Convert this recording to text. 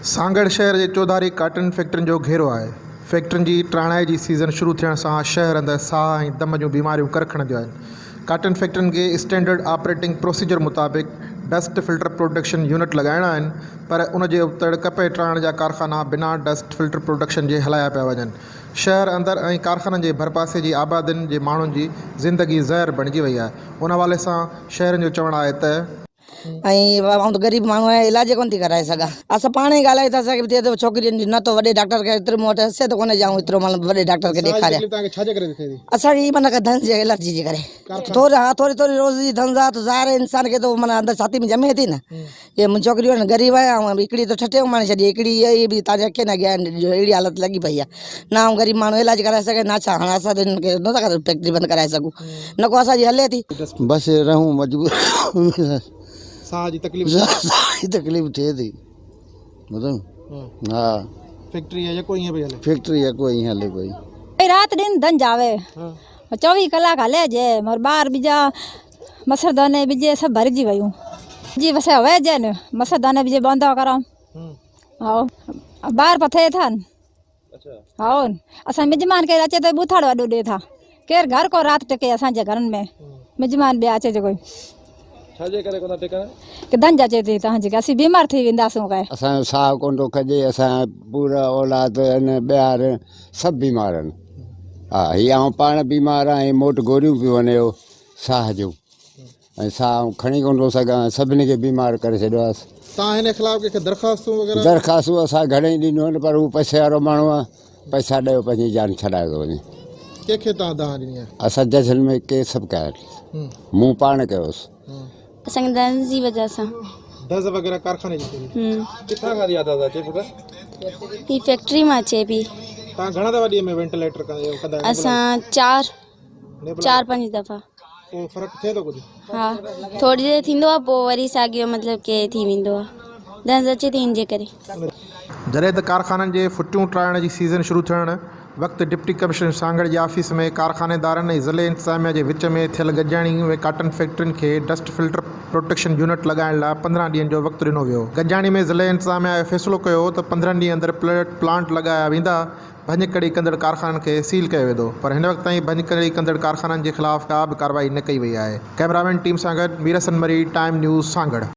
سانگهڙ شهر جي چوڌاري ڪاٽن فيڪٽرين جو گهيرو آهي. فيڪٽرين جي ٽاڻائي جي سيزن شروع ٿيڻ سان شهر اندر ساهه ۽ دم جون بيماريون ڪر کڻنديون آهن. ڪاٽن فيڪٽرين کي اسٽينڊرڊ آپريٽنگ پروسيجر مطابق ڊسٽ فلٽر پروڊڪشن يونٽ لڳائڻا آهن پر ان جي ابتڙ ڪپهه ٽاڻڻ جا ڪارخانا بنا ڊسٽ فلٽر پروڊڪشن جي هلايا پيا وڃن. شهر اندر ۽ ڪارخانن جي ڀرپاسي جي آبادين جي ماڻهن جي زندگي زهر بڻجي وئي آهي. ان حوالي سان شهرين جو چوڻ آهي ته. ۽ آئون ته غريب ماڻهو آهيان علاج ڪونه ٿي ڪرائي سگهان. اسان پاڻ ئي ڳالهائي ٿا سگهون ته ڇوڪري نه ته وڏي ڊاڪٽر کي ايترو مون وٽ حيثيت ڪونهي جو آئون ايترو مطلب وڏي ڊاڪٽر کي ڏيکاريان. اسان کي معنيٰ ڌنس جي الرجي جي ڪري ٿوري ها ٿوري ٿوري روز جي ڌنس آهي ته ظاهر آهي انسان کي ته معنيٰ اندر ڇاتي ۾ ڄمي ٿي نه. هي منهنجي ڇوڪري آهن غريب آهيان آئون هڪڙي ته ٺٽي اماڻي ڇڏي هڪڙي هي به تنهنجي اکين اڳيان آهن جو اهڙي حالت لڳي پئي آهي نه آئون غريب ماڻهو علاج ڪرائي سگهان نه ڇا هاڻي اسان ته هنن کي نه ٿا فيڪٽري بند ڪرائي سگهون نه ڪو اسان جي هلي ٿي. بس رهون مجبور ساهه جي تڪليف ساهه جي تڪليف ٿئي ٿي ٻڌو ها فيڪٽري يڪو ائين پئي هلي فيڪٽري يڪو ائين هلي پئي. رات ڏينهن ڌنج آوي 24 ڪلاڪ هلي جي مگر ٻار ٻجا مسرداني ٻجي سڀ ڀرجي ويون جي بس هوي جن مسرداني ٻجي بند ڪرو هائو ٻار پٿي ٿا هائو اسان مزمان ڪير اچي ته ٻوٿاڙو اڏو ڏي ٿا ڪير گهر ڪو رات ٽڪي اسان جي گهرن ۾ مزمان ٻيا اچي جو ڪوئي ڇا جي ڪري ڪونه ٽڪن ڪي دنج اچي ٿي تان جي اسين بيمار ٿي وينداسون ڪي اسان جو ساهه ڪونه ٿو کڄي اسان جا پورا اولاد آهن ٻيار سڀ بيمار آهن ها هي آئون پاڻ بيمار آهيان مون وٽ گوريون پيون وڃي ساهه جون ۽ ساهه آئون کڻي ڪونه ٿو سگهان سڀني کي بيمار ڪري ڇڏيو آهي. تان هن خلاف ڪنهن کي درخواستون وغيره؟ درخواستون اسان گهڻي ئي ڏنيون آهن پر هو پئسي وارو ماڻهو آهي پئسا ڏيو پنهنجي جان ڇڏايو ٿو وڃي. ڪنهن کي تان دانهن ڏني آهي؟ اسان ججن ۾ ڪيس به ڪيا آهن مون پاڻ ڪيوس. اسان کي دز جي وجه سان. دز وغيره ڪارخاني جي ٿيندي. ڪٿان کان اها دز اچي پٽ؟ هي فيڪٽري مان اچي پي. تان گهڻا دفعا ڏينهن ۾ وينٽيليٽر ڪندا آهيو؟ اسان چار چار پنج دفعا. پوء فرق ٿئي ٿو ڪجهه؟ ها ٿوري دير ٿيندو آهي پوء وري ساڳيو مطلب ڪي ٿي ويندو آهي دز اچي ٿي ان جي ڪري. جڏهن ته ڪارخانن جي ڦٽيون ٽاهڻ جي سيزن شروع ٿيڻ وقت ڊپٽي ڪمشنر سانگهڙ جي آفيس ۾ ڪارخانيدارن ۽ ضلعي انتظاميا جي وچ ۾ ٿيل گڏجاڻي ۾ ڪاٽن فيڪٽرين کي ڊسٽ فلٽر پروٽيڪشن يونٽ لڳائڻ لاء 15 ڏينهن جو وقت ڏنو ويو. گڏجاڻي ۾ ضلعي انتظاميا اهو فيصلو ڪيو ته 15 ڏينهن اندر پلانٽ لڳايا ويندا، ڀڃڪڙي ڪندڙ ڪارخانن کي سيل ڪيو ويندو پر هن وقت تائين ڀڃڪڙي ڪندڙ ڪارخانن جي خلاف ڪا به ڪارروائي نه ڪئي وئي آهي. ڪئميرامين ٽيم سان گڏ مير حسن مري، ٽائيم نيوز، سانگهڙ.